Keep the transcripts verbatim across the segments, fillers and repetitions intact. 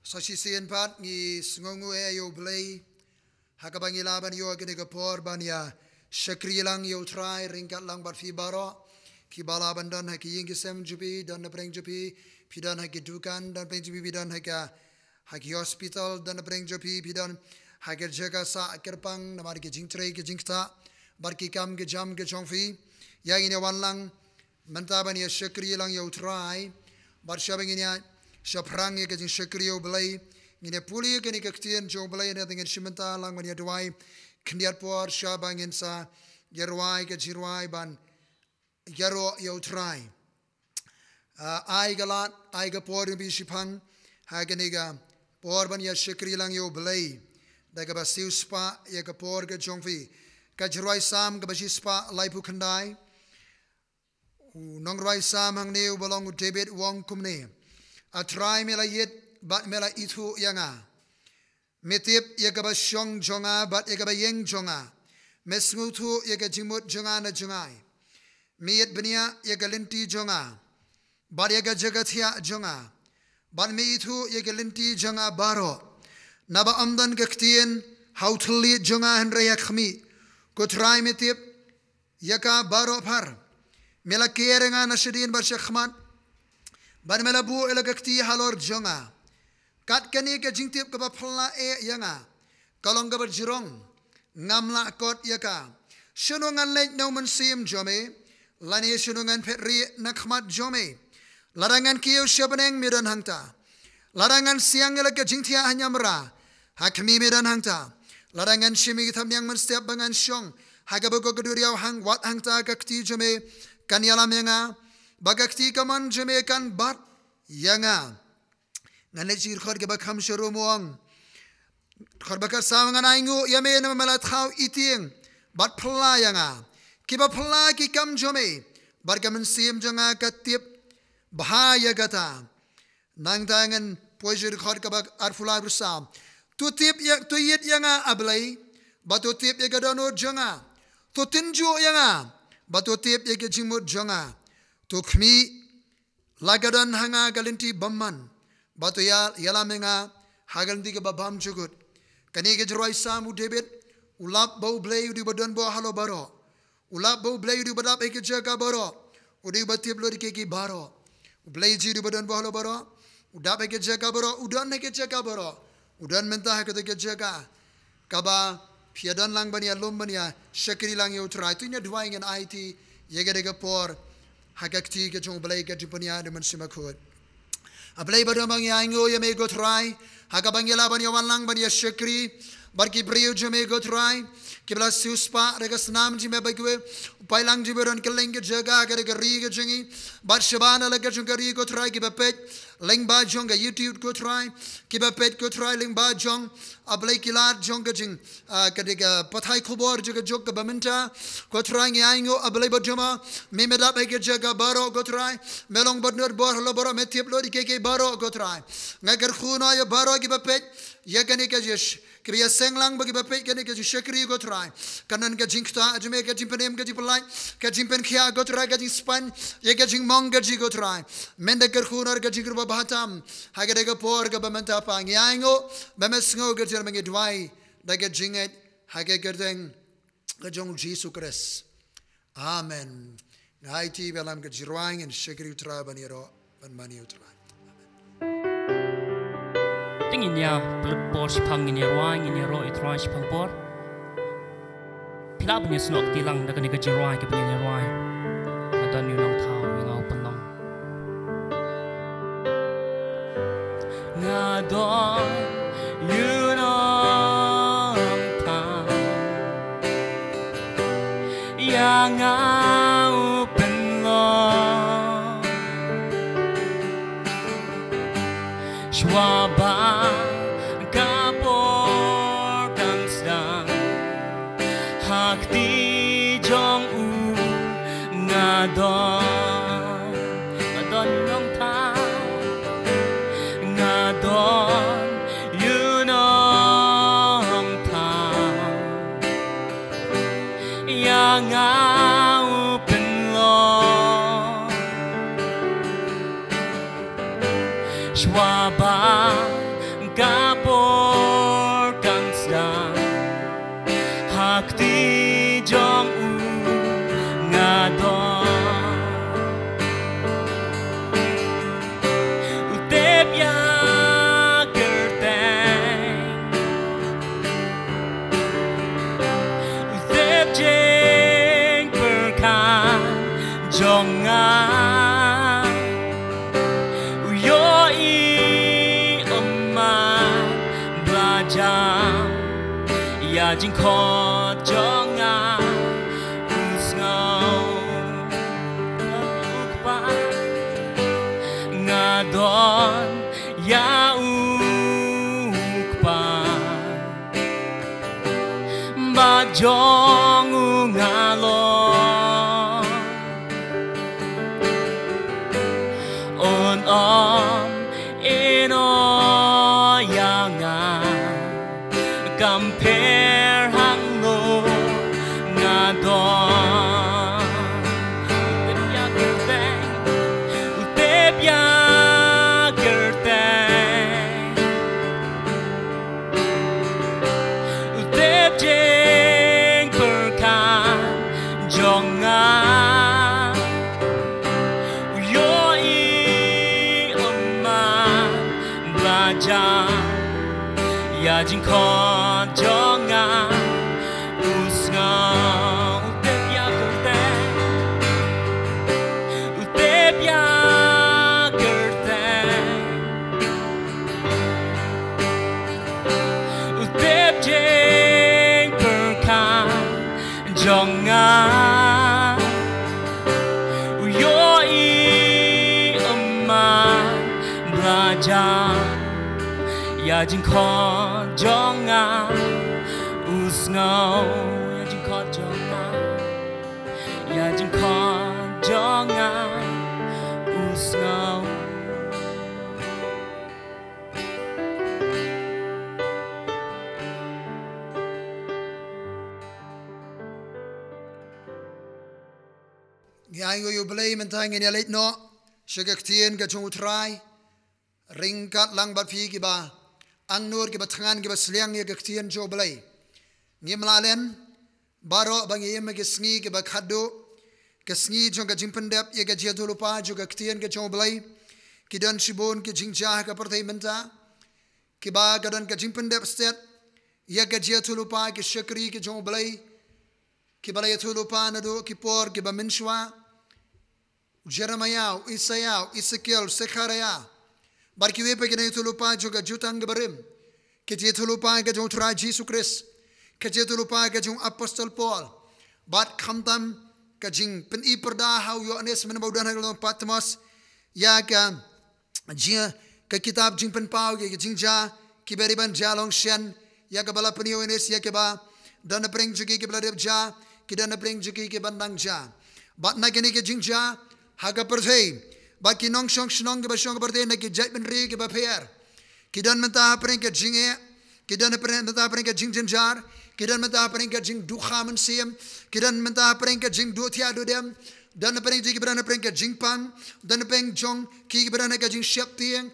Sa shisien pat ngi sngewnguh ïa U Blei ha kaba ngi lah ban ïoh kane ka por ban ïa shakri lang ïa U Trai ryngkat lang bad phi baroh. Ki ba lah ban don ha ki ïing ki sem jong phi, don na pdeng jong phi, phi don ha ki dukan, don pdeng jong phi, phi don ha ka, ha ki hospital, don na pdeng jong phi, phi don ha ki jaka sah kyrpang namar ki jingtrei ki jingktah bad ki kam ki jam ki jong phi. Ïa ngin ïa wan lang mynta ban ïa shakri lang ïa U Trai. Bad shaba ngin ïa shaphrang ïa ka jingshakri ïa U Blei, ngin ïa pule ïa kane ka ktien jong U Blei, ne ngin shim bynta lang ban ïa duwai khyndiat por shaba ngin sa ïa rwai ka jingrwai ban ïaroh ïa U Trai. Ah, ai ka lad, ai ka por ïa phi shiphang ha kane ka por ban ïa shakri lang ïa U Blei da kaba siewspah ïa ka por ka jong phi. Ka jingrwai Salm kaba shispah laiphew khyndai. U nongrwai Salm hangne uba long u David u ong kumne: A Trai, me la ïeit bad me la ithuh ïa nga. Me tip ïa kaba shong jong nga bad ïa kaba ïeng jong nga. Me sngewthuh ïa ka jingmut jong nga na jngai. Me ïeit bniah ïa ka lynti jong nga bad ïa ka jaka thiah jong nga, bad me ithuh ïa ka lynti jong nga baroh. Naba ym don ka ktien ha u thylliej jong nga hynrei ha khmih. Ko Trai, me tip ïa ka baroh phar. Me la ker ïa nga na shadien bad shakhmat, bad me la buh ïa la ka kti halor jong nga. Kat kane ka jingtip kaba phylla eh ïa nga ka long kaba jrong, ngam lah kot ïa ka. Shano ngan leit na u mynsiem jong me, lane shano ngan phet rieh na khmat jong me? Lada ngan kiew sha bneng, me don hangta. Lada ngan siang ïa la ka jingthiah ha niamra, ha khmih me don hangta. Lada ngan shim ïa ki thapniang mynstep ba ngan shong ha kaba kut ka duriaw, hangta wat hangta ka kti jong me kan ïalam ïa nga, ba ka kti kamon jong me kan bat ïa nga. Ngan leit sha ki dkhot kiba kham sharum, u ong, dkhot ba khatsaw: Ngan ainguh ïa me namar me la thaw ïa ki tieng bad phylla ïa nga. Kiba phylla ki kam jong me, bad ka mynsiem jong nga ka tip bha ïa kata. Nangta ngan poi sha dkhot kaba arphew lai, arphew saw: To tip ïa, to ïeit ïa nga, A Blei, bad to tip ïa ka dohnud jong nga. To tynjuh ïa nga bad to tip ïa ka jingmut jong nga. To khmih la ka don ha nga ka lynti bymman, bad to ïa, ïalam ïa nga ha ka lynti kaba bymjukut. Kane ka jingrwai Salm u David u lap ba U Blei u dei uba don bor halor baroh. U lap ba U Blei u dei uba dap ha ki jaka baroh, u dei uba tip lut ïa ki baroh. U Blei jong ngi u dei uba don bor halor baroh, u dap ha ki jaka baroh, u don ha ki jaka baroh, u don mynta ha kata ka jaka kaba phi ïa don lang ban ïalum, ban ïa shakri lang ïa U Trai. To ngin ïa duwai, ngin aiti ïa kata ka por ha ka kti ka jong U Blei, ka jingpynïaid da U Mynsiem Bakhuid. A Blei badonbor, ngi ainguh ïa me ko Trai ha kaba ngi lah ban ïa wan lang ban ïa shakri bad ki briew jong me ko Trai, kiba la siewspah da ka snam jong me, bad kiba, u paidlang jong me, don kylleng ki jaka ha kata ka ri ka jong ngi, bad shabar na la ka jong ka ri ko Trai, kiba peit lyngba jong ka YouTube ko Trai, kiba peit ko Trai lyngba jong, A Blei, ki lad jong ka jing, ah, ka dei ka pathai khubor jong ka juk kaba mynta. Ko Trai, ngi ainguh, A Blei badonbor, me, me dap ha ki jaka baroh ko Trai, me long ba don bor halor baroh, me tip lut ïa ki baroh ko Trai. Nga kyrkhu na ïa baroh kiba peit ïa kane ka jing, kiba ïa seng lang bad kiba peit kane ka jingshakri ko Trai, kan don ka jingktah jong me, ka jingpynim, ka jingpyllait, ka jingpynkhiah ko Trai, ka jingspan ïa ka jingmong ka jong ngi ko Trai. Mynta kyrkhu na ka jingkyrpad ba ha tam ha kata ka por kaba mynta pat, ngi ainguh ba me sngew ka jingkyrmen, ngi duwai da ka jingngeit ha ka kyrteng ka jong U Jisu Khrist. Amen. Nga aiti ba lam ka jingrwai ngin shakri U Trai ban ïaroh ban mane U Trai. Amen. Te ngin ïa pynlut por shaphang, ngin ïa rwai, ngin ïaroh ïa U Trai shaphang por. Phi lah ban ïasnoh kti lang da kane ka jingrwai kaba ngin ïa rwai: Nga don ïa u nongthaw, ïa nga u pynlong. Nga don ïa u nongthaw, ïa nga u pynlong. Shuwa ba ka por kan sdang, ha kti jong u nga don, nga don ïa u nongthaw, nga don ïa u nongthaw, ïa nga u pynlong. Shuwa ba Ka por kan sdang, ha kti jong u nga don. U tip ïa kyrteng, u tip jingpyrkhat jong nga. U ïohi ym man ba jam ïa jingkhot jong nga. U sngew u Kpa, nga don ïa u Kpa. Ba jong u nga long, un ym ïehnoh ïa nga. Kam pher hangno nga don. U tip ïa kyrteng, u tip ïa kyrteng, u tip jingpyrkhat jong nga. U ïohi ym man ba jam ïa jingkhot jong nga. U sngew u tip ïa kyrteng, u tip ïa kyrteng, u tip jingpyrkhat jong nga. U ïohi ym man ba jam ïa jingkhot jong nga. U sngew ïa jingkhot jong nga, ïa jingkhot jong nga. U sngew. Ngi ai nguh ïa U Blei mynta ngin ïa leit noh sha ka ktien ka jong U Trai. Ryngkat lang bad phi kiba angnud, kiba thngan, kiba sliang ïa ka ktien jong U Blei. Ngim lah len baroh ba ngi im ha ki sngi kiba khatduh, ka sngi jong ka jingpyndep ïa ka jingïathuhlypa jong ka ktien ka jong U Blei. Ki don shibun ki jingjia ha ka pyrthei mynta kiba ka don ka jingpyndep stet ïa ka jingïathuhlypa, ki shakri ki jong U Blei kiba la ïathuhlypa naduh ki por kiba mynshuwa. U Jeremiah, u Isaiah, u Ezekiel, u Sekariah bad kiwei pat ki nongïathuhlypa jong ka Jutang kaba Rim, ka jingïathuhlypa ka jong U Trai Jisu Khrist, ka jingïathuhlypa ka jong u Apostol Paul, bad khamtam ka jingpyni pyrda ha u Ïoannis mynba u don ha ka long Patmos, ïa ka jia, ka kitab Jingpynpaw, ka jingjia kiba dei ban jia long shen, ïa kaba la pyni u Ïoannis ïa kiba don napdeng jong ki kiba la dep jia, ki don napdeng jong ki kiba dang jia. Bad na kine ki jingjia ha ka pyrthei, bad ki nongshong shnong kiba shong ha ka pyrthei na ki jaitbynriew kiba pher, ki don mynta hapdeng ka jingeh, ki don hapdeng, mynta hapdeng ka jingjynjar, ki don mynta hapdeng ka jingdukha mynsiem, ki don mynta hapdeng ka jingduh thiah duh dem, don hapdeng jong ki kiba don hapdeng ka jingpang, don hapdeng jong ki kiba don ha ka jingsheptieng.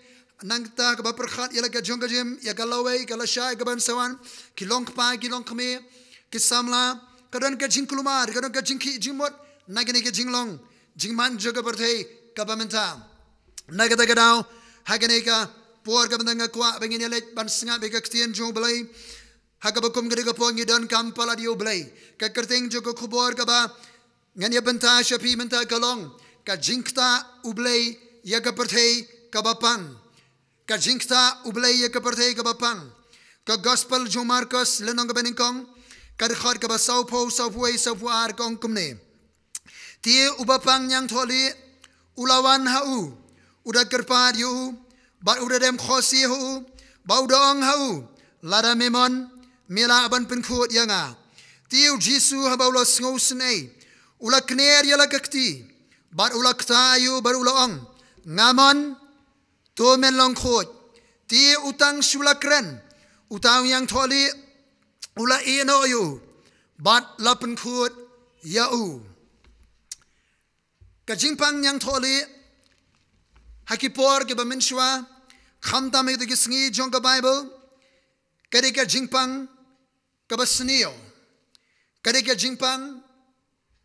Nangta kaba pyrkhat ïa la ka jong ka jingim, ïa ka lawei, ka lashai, ka ban sa wan, ki long kpa, ki long kmie, ki samla, ka don ka jingkulmar, ka don ka jingkhih jingmut na kane ka jinglong jingman jong ka pyrthei kaba mynta. Na kata ka daw, ha kane ka por kaba mynta nga kwah ba ngin ïa leit ban sngap ïa ka ktien jong U Blei. Ha kaba kum ka dei ka por ngi donkam palat ïa U Blei. Ka kyrteng jong ka khubor kaba ngan ïa bynta sha phi mynta ka long, ka jingktah U Blei ïa ka pyrthei kaba pang. Ka jingktah U Blei ïa ka pyrthei kaba pang. Ka Gospel jong u Markos lynnong kaba nyngkong, ka dkhot kaba sawphew, sawphew wei, sawphew ar, ka ong kumne: Te uba pang ñiangthohlieh u la wan ha u, u da kyrpad ïa u, bad u da dem khohsiew ha u, bad u da ong ha u, lada me mon, me lah ban pynkhuid ïa nga. Te U Jisu haba u la sngewsynei, u la kner ïa la ka kti, bad u la ktah ïa u, bad u la ong, nga mon, to men long khuid. Te u tang shu la kren, uta u ñiangthohlieh u la ïehnoh ïa u, bad la pynkhuid ïa u. Ka jingpang ñiangthohlieh ha ki por kiba mynshuwa, Khamtam ha kito ki sngi jong ka Bible, ka dei ka jingpang kaba sniew. Ka dei ka jingpang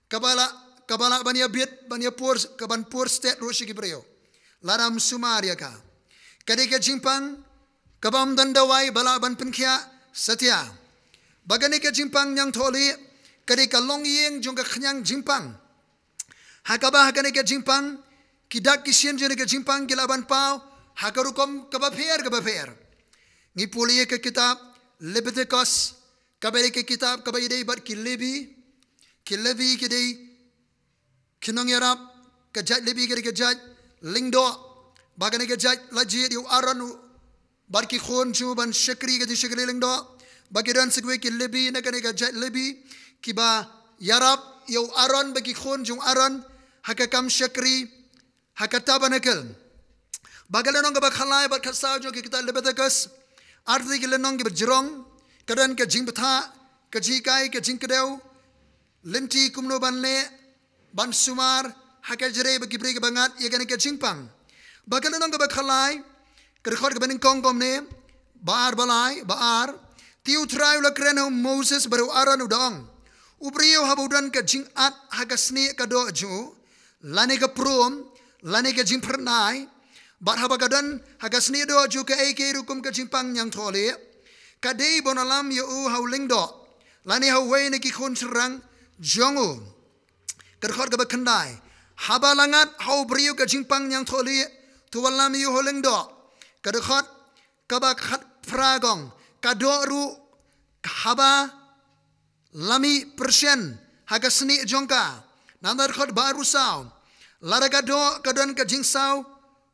kaba lah, kaba lah ban ïabit, ban ïapur, ka ban pur stet ruh sha ki briew lada ym sumar ïa ka. Ka dei ka jingpang kaba ym don dawai ba lah ban pynkhiah satia. Ba kane ka jingpang ñiangthohlieh ka dei ka longïing jong ka khñiang jingpang. Ha kaba ha kane ka jingpang, ki dak ki shin jong kane ka jingpang ki lah ban paw ha ka rukom kaba pher kaba pher. Ngi pule ïa ka kitab Leviticus, kaba dei ka kitab kaba ïadei bad ki Levi. Ki Levi ki dei ki nongïarap, ka jait Levi ka dei ka jait lyngdoh. Ba kane ka jait la jied ïa u Aaron u bad ki khun jong u ban shakri ka jingshakri lyngdoh. Ba ki don sa kawei ki Levi na kane ka jait Levi kiba ïarap ïa u Aaron bad ki khun jong u Aaron ha ka kam shakri ha ka tabernacle. Ba ka lynnong kaba khatlai bad khatsaw jong ka kitab Leviticus, artylli ki lynnong kiba jrong, ka don ka jingbthah, ka jinghikai, ka jingkdew lynti kumno ban leh, ban sumar ha ka jrei bad ki briew kiba ngat ïa kane ka jingpang. Ba ka lynnong kaba khatlai, ka dkhot kaba nyngkong kumne, ba ar ba lai, ba ar. Te U Trai u la kren ha u Moses bad u Aaron u da ong, u briew haba u don ka jingat ha ka snieh ka doh jong u, lane ka prom, lane ka jingphyrnai, bad haba ka don ha ka snieh doh jong u kaei kaei ruh kum ka jingpang ñiangthohlieh, ka dei ban wallam ïa u ha u lyngdoh, lane ha uwei na ki khun shynrang jong u. Ka dkhot kaba khyndai, haba la ngat ha u briew ka jingpang ñiangthohlieh, to wallam ïa u ha u lyngdoh. Ka dkhot kaba khatphra ka ong, ka doh ruh haba la mih pyrshah ha ka snieh jong ka. Nangta ka dkhot ba ar ba saw, lada ka doh ka don ka jingsaw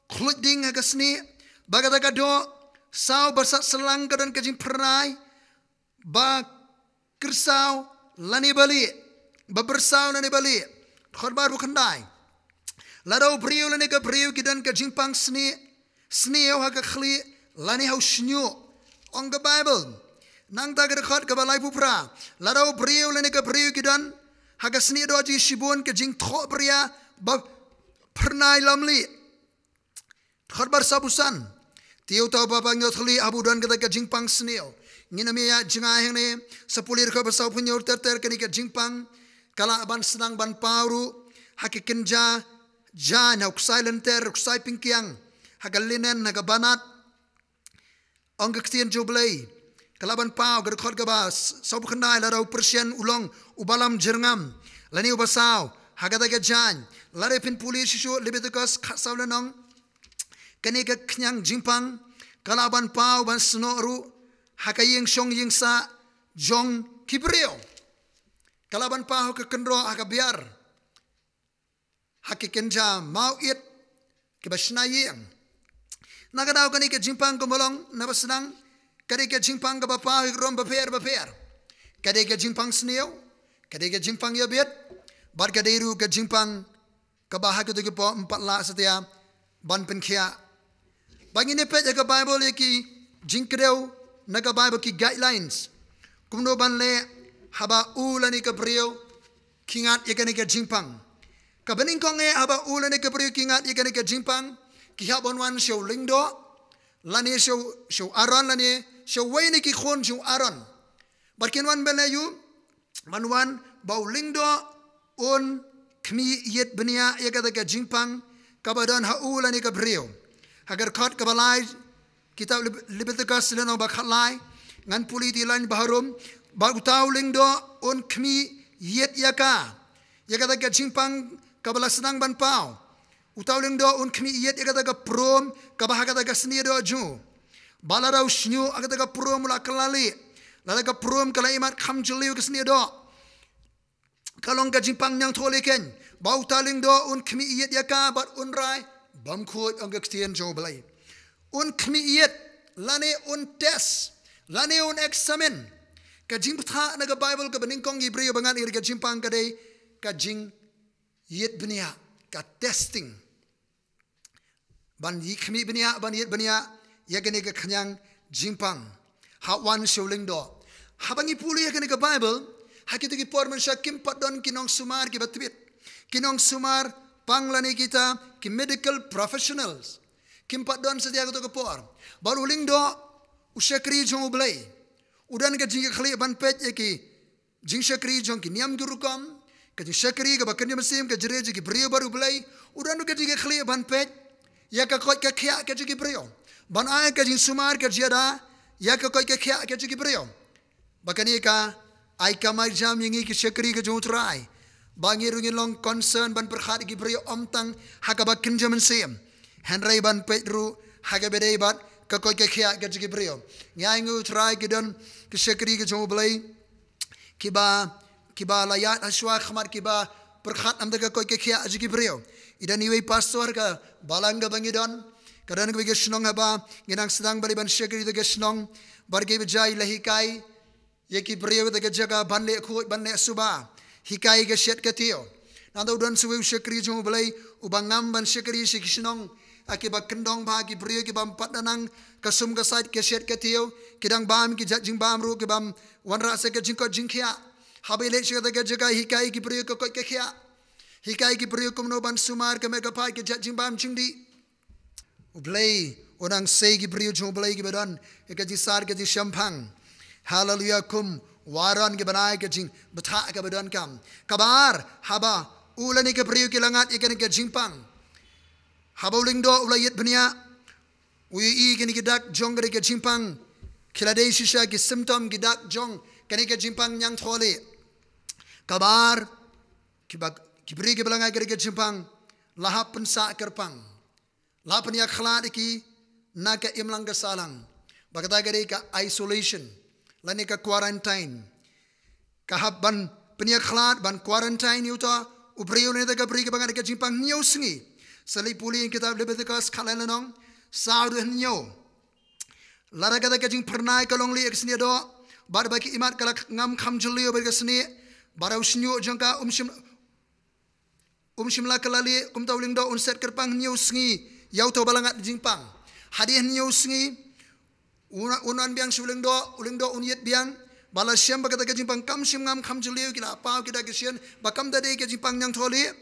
khluid ding ha ka snieh, ba kata ka doh saw ba sat syllang ka don ka jingphyrnai, ba kyrsaw lane ba lieh, ba byrsaw lane ba lieh. Dkhot ba ar ba khyndai, lada u briew lane ka briew ki don ka jingpang snieh, sniew ha ka khlieh lane ha u shñiuh. Ong ka Bible, nangta ka dkhot kaba laiphew phra, lada u briew lane ka briew ki don ha ka snieh doh jong ki shibun ka jingthoh bria ba phyrnai lamlieh. Dkhot ba ar ba san, te uta uba pang ñiangthohlieh haba u don kata ka jingpang sniew. Ngin ym ïa jngai hangne, sa pule dkhot ba sawphew hynñiew ter ter. Kane ka jingpang ka lah ban sdang ban paw ruh ha ki kynja jaiñ, ha u ksai lynter, u ksai pyngkiang, ha ka linen, ha ka banat. Ong ka ktien jong U Blei, ka lah ban paw, ka dkhot kaba s-, sawphew khyndai, lada u pyrshah u long uba lam jyrngam lane uba saw ha kata ka jaiñ. Lada phin pule shuh shuh Leviticus khatsaw lynnong, kane ka khñiang jingpang ka lah ban paw ban snoh ruh ha ka ïing shong ïing sah jong ki briew. Ka lah ban paw ha ka kynroh, ha ka biar, ha ki kynja mawit kiba shna ïing. Na ka daw kane ka jingpang kumba long naba sdang, ka dei ka jingpang kaba paw ha ki rukom bapher bapher. Ka dei ka jingpang sniew, ka dei ka jingpang ïabit, bad ka dei ruh ka jingpang kaba ha kito ki por ym pat lah satia ban pynkhiah. Ba ngin ïa peit ha ka Bible ïa ki jingkdew na ka Bible, ki guidelines kumno ban leh haba u lane ka briew ki ngat ïa kane ka jingpang. Kaba nyngkong eh, haba u lane ka briew ki ngat ïa kane ka jingpang, ki hap ban wan sha u lyngdoh, lane sha u, sha u Aaron, lane sha uwei na ki khun jong u Aaron. Bad kin wan ban leh aïu? Ban wan ba u lyngdoh un khmih ïit bniah ïa kata ka jingpang kaba don ha u lane ka briew. Ha ka dkhot kaba lai, kitab Lib-, Leviticus lynnong ba khatlai, ngan pule ïa ki lain ba harum, ba uta u lyngdoh un khmih ïit ïa ka, ïa kata ka jingpang kaba la sdang ban paw. Uta u lyngdoh un khmih ïit ïa kata ka prom kaba ha kata ka snieh doh jong u. Ba lada u shñiuh ha kata ka prom u la kylla lieh, lada ka prom ka la imat kham jylliew ka snieh doh, ka long ka jingpang ñiangthohlieh keiñ. Ba uta u lyngdoh un khmih ïit ïa ka bad un rai bymkhuid, ong ka ktien jong U Blei. Un khmih ïit, lane un test, lane un examine. Ka jingbthah na ka Bible kaba nyngkong ïa ki briew ba ngat ïa ka jingpang ka dei ka jingïit bniah, ka testing. Ban ïit khmih bniah, ban ïit bniah ïa kane ka khñiang jingpang. Hap wan sha u lyngdoh. Haba ngi pule ïa kane ka Bible, ha kito ki por mynshuwa kim pat don ki nongsumar kiba tbit, ki nongsumar pang lane kita ki medical professionals. Kim pat don satia kato ka por. Bad u lyngdoh, u shakri jong U Blei, u don ka jingkitkhlieh ban peit ïa ki jingshakri jong ki niam ki rukom, ka jingshakri kaba kynja mynsiem, ka jingrieh jong ki briew bad U Blei, u don ka jingkitkhlieh ban peit ïa ka koit ka khiah ka jong ki briew, ban ai ka jingsumar ka jingïada ïa ka koit ka khiah ka jong ki briew. Ba kane ka ai ka marjan ïa ngi ki shakri ka jong U Trai, ba ngi ruh ngin long concern ban pyrkhat ïa ki briew, ym tang ha kaba kynja mynsiem, hynrei ban peit ruh ha kaba ïadei bad ka koit ka khiah ka jong ki briew. Ngi ai nguh ïa U Trai, ki don ki shakri ka jong U Blei kiba, kiba la ïaid ha shuwa khmat, kiba pyrkhat namar ka koit ka khiah jong ki briew. I don iwei i pastor ha ka balang kaba ngi don, ka don kawei ka shnong haba ngi nang sdang bali ban shakri da ka shnong, bad kiba jia i la hikai ïa ki briew da ka jaka ban leh khuid, ban leh suba, hikai ka shet ka tiew. Nangta u don sa uwei u shakri jong U Blei uba ngam ban shakri sha ki shnong, ha kiba kyndong bha, ki briew ki bym pat da nang ka sum ka sait, ka shet ka tiew, ki dang bam ki jait jingbam ruh, ki bym wanrah sa ka jingkoit jingkhiah. Haba i leit sha kata ka jaka, hikai ki briew ka koit ka khiah, hikai ki briew kumno ban sumar ka met ka phad, ka jait jingbam jingdih. U Blei u nang sei ki briew jong U Blei kiba don ïa ka jingsar ka jingshemphang. Haleluya. Kum u Aaron kiba nang ai ka jingbthah kaba donkam. Kaba ar, haba u lane ka briew ki la ngat ïa kane ka jingpang, haba u lyngdoh u la ïit bniah, u ïohi kine ki dak jong kane ka jingpang, ki la dei shisha ki symptom, ki dak jong kane ka jingpang ñiangthohlieh. Kaba ar, kiba, ki briew kiba la ngat ïa kane ka jingpang la hap pynsah kyrpang, la pynïakhlad ïa ki na ka imlang ka sahlang, ba kata ka dei ka isolation lane ka quarantine. Ka hap ban pynïakhlad, ban quarantine ïa uta u briew lane uta ka briew kaba ngat ïa ka jingpang hynñiew sngi. Sa leit pule ïa kitab Leviticus khatlai lynnong, saw haduh hynñiew. Lada kata ka jingphyrnai ka long leh ha ka snieh doh, bad ba ki imat ka la ngam kham jylliew bad ka snieh, bad u shñiuh jong ka um shym, um shym la kylla leh, kumta u lyngdoh un set kyrpang hynñiew sngi ïa uta uba la ngat jingpang. Hadien hynñiew sngi, un, un wan biang sha u lyngdoh, u lyngdoh un ïit biang, ba la shem ba kata ka jingpang kam shym ngam kham jylliew, ki la paw ki dak ki shin, ba kam da dei ka jingpang ñiangthohlieh,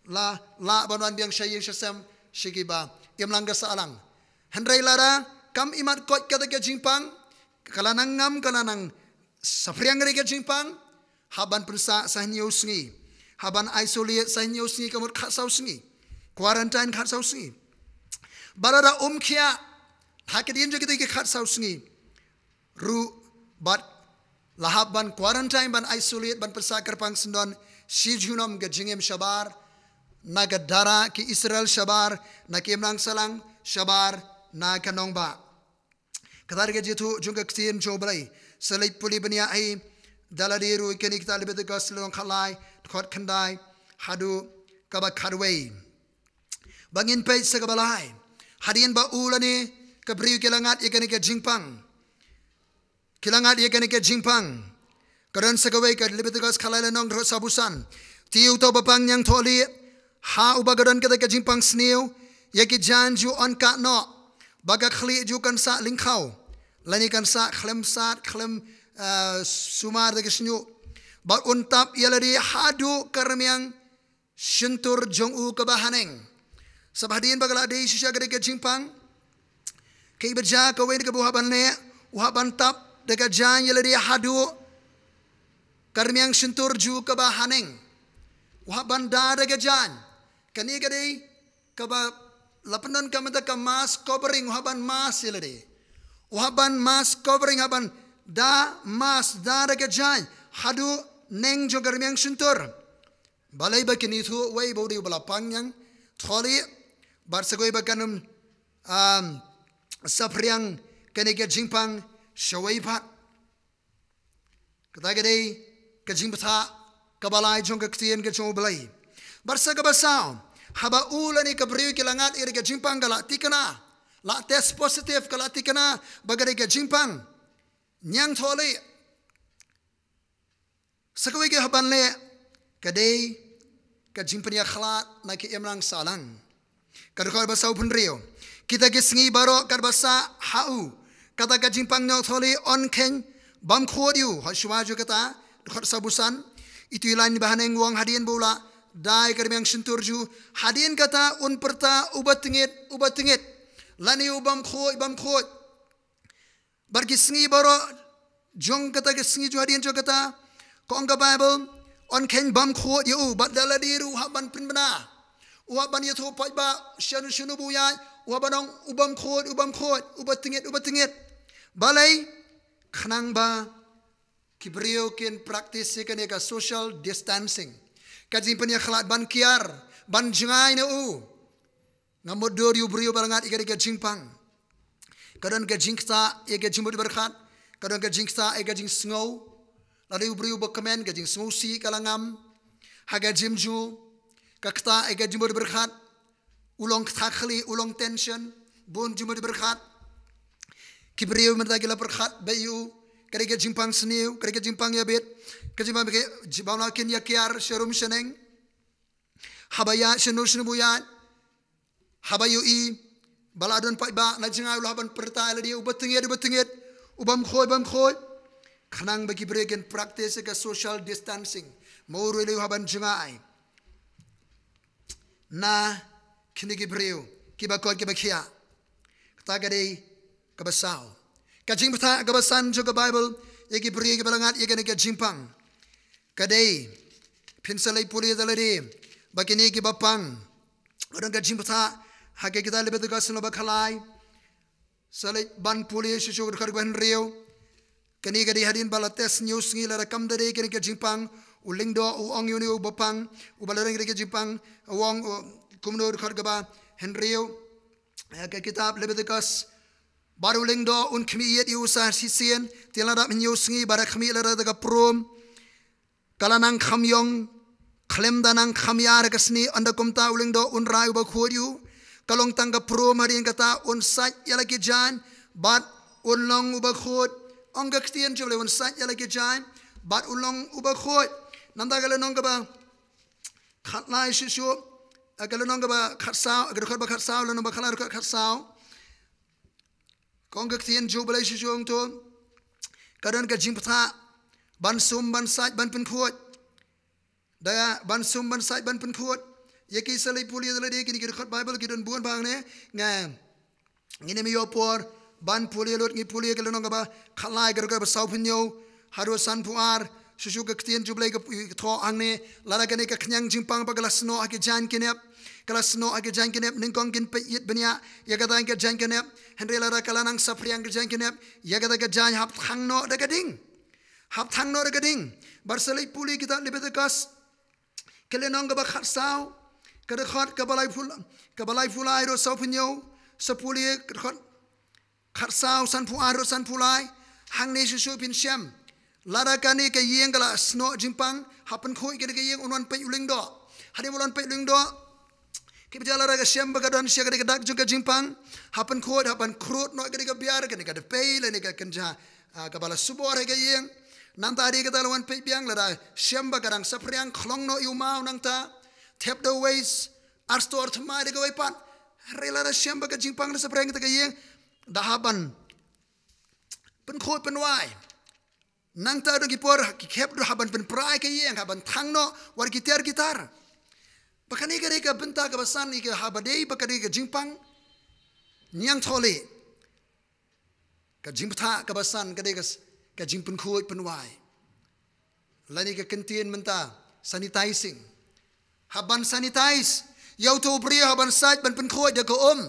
la lah ban wan biang sha ïing sha sem sha kiba imlang ka sahlang. Hynrei lada kam imat koit kata ka jingpang, ka la nang ngam, ka la nang saphriang ïa ka jingpang, hap ban pynsah sa hynñiew sngi, hap ban isolate sa hynñiew sngi, ka mut khatsaw sngi, quarantine khatsaw sngi. Bad lada um khiah ha ka dien jong kita ki khatsaw sngi ruh, bad la hap ban quarantine, ban isolate, ban pynsah kyrpang syndon shi junom ka jingim shabar na ka dara ki Israel, shabar na ka imlang sahlang, shabar na ka nongbah. Kata ka jingthoh jong ka ktien jong U Blei. Sa leit pule bniah hi da lade ruh ïa kane kita Leviticus lynnong khatlai, dkhot khyndai haduh kaba khatwei. Ba ngin peit sa kaba lai. Hadien ba u lane ka briew ki la ngat ïa kane ka jingpang, ki la ngat ïa kane ka jingpang, ka don sa kawei, ka Leviticus khatlai lynnong, dkhot sawphew san. Te uta uba pang ñiangthohlieh, ha uba ka don kata ka jingpang sniew, ïa ki jaiñ ju yn kah noh, ba ka khlieh ju kan sah lyngkhaw, lane kan sah khlem sad, khlem, eh, sumar da ka shñiuh. Bad un tap ïa lade haduh ka rmiang shyntur jong u kaba haneng. Sa ba hadien ba ka la dei shisha kata ka jingpang, kaei ba jia, kawei na kaba u hap ban leh, u hap ban tap da ka jaiñ ïa lade haduh ka rmiang shyntur jong u kaba haneng. U hap ban da da ka jaiñ. Kane ka dei kaba la pyndonkam mynta ka mask covering, u hap ban mask ïa lade. U hap ban mask covering, hap ban da mask, da da ka jaiñ haduh neng jong ka rmiang shyntur. Balei? Ba kin ithuh wei ba u dei uba la pang ñiangthohlieh, bad sa kawei ba kan ym, um, saphriang kane ka jingpang shawei pat. Kata ka dei ka jingbthah kaba lai jong ka ktien ka jong U Blei. Bad sa kaba saw, haba u lane ka briew ki la ngat ïa ka jingpang, ka la thikna, la test positive, ka la thikna ba ka dei ka jingpang ñiangthohlieh. Sa kawei ka hap ban leh, ka dei ka jingpynïakhlad na ka imlang sahlang. Ka dkhot ba sawphew hynriew. Kita ki sngi baroh katba sah ha u kata ka jingpang ñiangthohlieh, yn kheiñ bymkhuid ïa u. Hashwa jong kata, dkhot sawphew san. Itu i lain ba haneng u ong, hadien ba u la da ïa ka rmiang shyntur jong u, hadien kata un pyrta uba tyngit, uba tyngit. Lane u bam khuid, bam khuid. Bad ki sngi baroh jong kata, ki sngi jong hadien jong kata, ka ong ka Baibl, yn kheiñ bam khuid ïa u, bad da lade ruh u hap ban pynbna. U hap ban ïathuh paidbah shano shano ba u ïaid, u hap ban ong u bam khuid, u bam khuid, uba tyngit, uba tyngit. Balei? Khnang ba ki briew kin practice ïa kane ka social distancing. Ka jingpynïakhlad, ban kiar, ban jngai na u. Nga mutdur ïa u briew ba la ngat ïa kane ka jingpang. Ka don ka jingktah ïa ka jingmut byrkhat, ka don ka jingktah ïa ka jingsngew. Lada u briew ba kmen, ka jingsngewsih ka la ngam. Ha ka jingmut, ka ktah ïa ka jingmut byrkhat. U long ktah khlieh, u long tension, bun jingmut byrkhat. Ki briew mynta ki la pyrkhat beit ïa u, ka dei ka jingpang sniew, ka dei ka jingpang ïabit, ka jingpang ba ki, jingpang ba kin ïa kiar sharum shaneng. Haba ïaid shano shano ba u ïaid, haba ïohi ba la don paidbah, la jngai, u la hap ban pyrta ïa lade, uba tyngit, uba tyngit, u bam khuid, bam khuid. Khnang ba ki briew kin practice ïa ka social distancing. Mo ruh lei u hap ban jngai na kine ki briew kiba koit kiba khiah. Kata ka dei kaba saw. Ka jingbatai kaba san jong ka Baibl ïa ki briew kiba la ngat ïa kane ka jingpang ka dei, phin sa leit pule da lade ba kine kiba pang. Ka don ka jingbatai ha ka kitab Lebitikos lynnong ba khatlai. Sa leit ban pule shuh shuh ka dkhot kaba hynriew. Kane ka dei hadien ba la test hynñiew sngi, lada kam da dei kane ka jingpang, u lyngdoh u ong ïa une uba pang, uba la don kane ka jingpang, u ong, u, kumno, dkhot kaba hynriew. Eh, ka kitab Lebitikos, bad u lyngdoh un khmih ïit ïa u sa shisien, te la dap hynñiew sngi, bad ha khmih lada da ka prom. Ka la nang kham ïong khlem da nang kham ïar ha ka snieh, ynda kumta u lyngdoh un rai uba khuid ïa u. Ka long tang ka prom, hadien kata un sait ïa la ki jaiñ bad un long uba khuid. Ong ka ktien jong U Blei, un sait ïa la ki jaiñ bad un long uba khuid. Nangta ka lynnong kaba khatlai shuh shuh, eh, ka lynnong kaba khatsaw, ka dkhot ba khatsaw, lynnong ba khatlai, dkhot khatsaw. Ka ong ka ktien jong U Blei shuh shuh, ong to, ka don ka jingbatai ban sum, ban sait, ban pynkhuid. Da ban sum, ban sait, ban pynkhuid. Ïa ki sa leit pule da lade, kine ki dkhot Baibl ki don bun bha hangne. Nga, ngin ym ïoh por ban pule lut, ngi pule ka lynnong kaba khatlai, ka dkhot ba sawphew hynñiew haduh sanphew ar. Shuh shuh ka ktien jong U Blei ka thoh hangne, lada kane ka khñiang jingpang ba ka la snoh ha ki jaiñ ki nep, ka la snoh ha ki jaiñ ki nep, nyngkong kin peit ïit bniah ïa kata ka jaiñ ka nep, hynrei lada ka la nang saphriang ka jaiñ ka nep, ïa kata ka jaiñ hap thang noh da ka ding. Hap thang noh da ka ding. Bad sa leit pule kitab Lebitikos, ka lynnong kaba khatsaw, ka dkhot kaba laiphew, kaba laiphew lai haduh sawphew hynñiew, sa pule ka dkhot khatsaw, sanphew ar haduh sanphew lai. Hangne shuh shuh phin shem. Lada kane ka ïing ka la snoh jingpang, hap pynkhuid kane ka ïing, un wan peit u lyngdoh. Hadien ba u wan peit u lyngdoh, ki bajah lada ka shem ba ka don shisha kane ka dak jong ka jingpang, hap pynkhuid, hap ban khrud noh kane ka biar, kane ka dpei lane ka kynja, ah, kaba la subor ha ka ïing. Nangta hadien kata la wan peit biang, lada shem ba ka dang saphriang, khlong noh ïa u maw nangta, thep da uwei, ar stor thymmai da kawei pat. Hynrei lada shem ba ka jingpang da saphriang kata ka ïing, da hap ban pynkhuid pynwai. Nangta don ki por ki khep ruh hap ban pynpra ïa ka ïing, hap ban thang noh, wat ki tiar ki tar. Ba kane ka dei ka bynta kaba san ïa ka, haba dei ba ka dei ka jingpang ñiangthohlieh. Ka jingbatai kaba san ka dei ka s-, ka jingpynkhuid pynwai. Lane ka kyntien mynta, sanitizing. Hap ban sanitize. Ïa uto u briew hap ban sait, ban pynkhuid da ka um.